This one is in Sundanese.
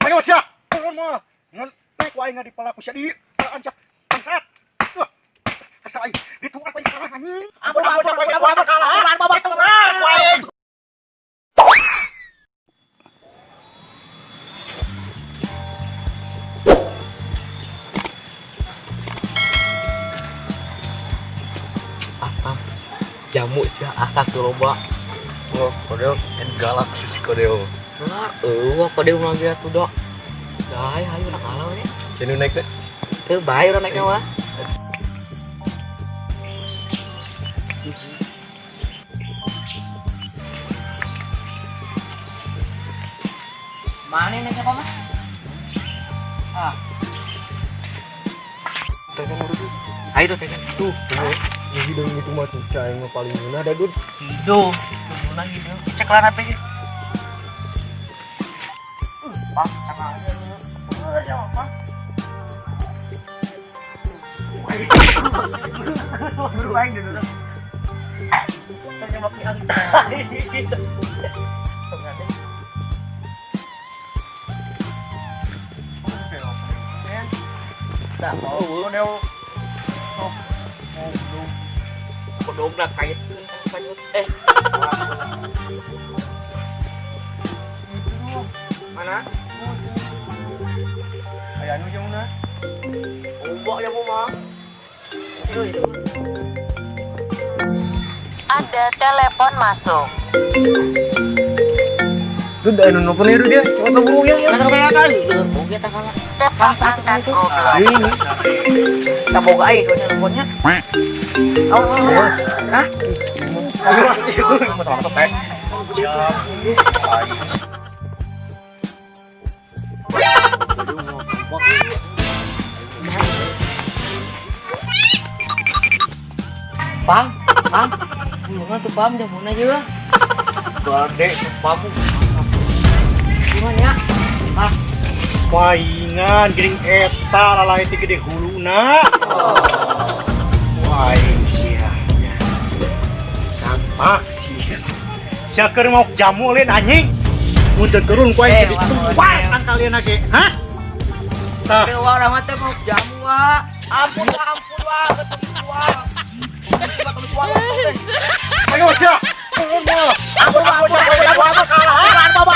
Ayo sia. Turun mah. Ngan naik ku aing di palaku sia di anjak bangsat. Wah. Kesel aing. Dituar ku aing kalah anjing. Ampun, ampun, ampun, ampun, ampun, ampun, ampun, Dituar ku aing. Apa? Jamu sia asa teu loba. Wah, kodeo en galak sih si kodeo. Nah, eueuh kodeo mah ge atuh dok. Dah, ayo urang kalah we. Cenu naik teh. Teu bae urang naikna mah. Mana naiknya kok mah? Ah, Tekan udah. Ayo tuh tekan. Tuh, ini hidung itu mah tuh cai mah paling ngeunah da dud. Hidup, tunggu lagi hidup. Cek lah HP-nya. Pak, sama aja lu. Ya apa? Buru aing dulu. Terjebak di angin. Dah, oh, Kodeo. Kodogna kaitkeun ka kanyut. Mana? Aya anu jamuna. Ombak jamu mah. Ada telepon masuk. Dud anu nelpon ya dia. Coba buru ya. Kan kayak kali. Oke tak kalah. Cepat angkat goblok. Ini. Tak boga aing soalnya teleponnya. Awas. Hah? Awas. Teh. Pam, pam. Gimana tuh pam jamuna juga? Gede tuh pam. Gimana ya? Ah, Paingan geuning eta lalai teh gede huluna. Aing sia. Kampak sia. Sia keur mau jamu lain anjing. Mun teu turun ku aing jadi tuar kan kalian ge. Hah? Tah, dewa orang mah teh mau jamu wa. Ampun wa, ampun wa, betul wa. Ayo sia. Turun mah. Ampun, ampun, ampun, ampun, ampun, ampun, ampun,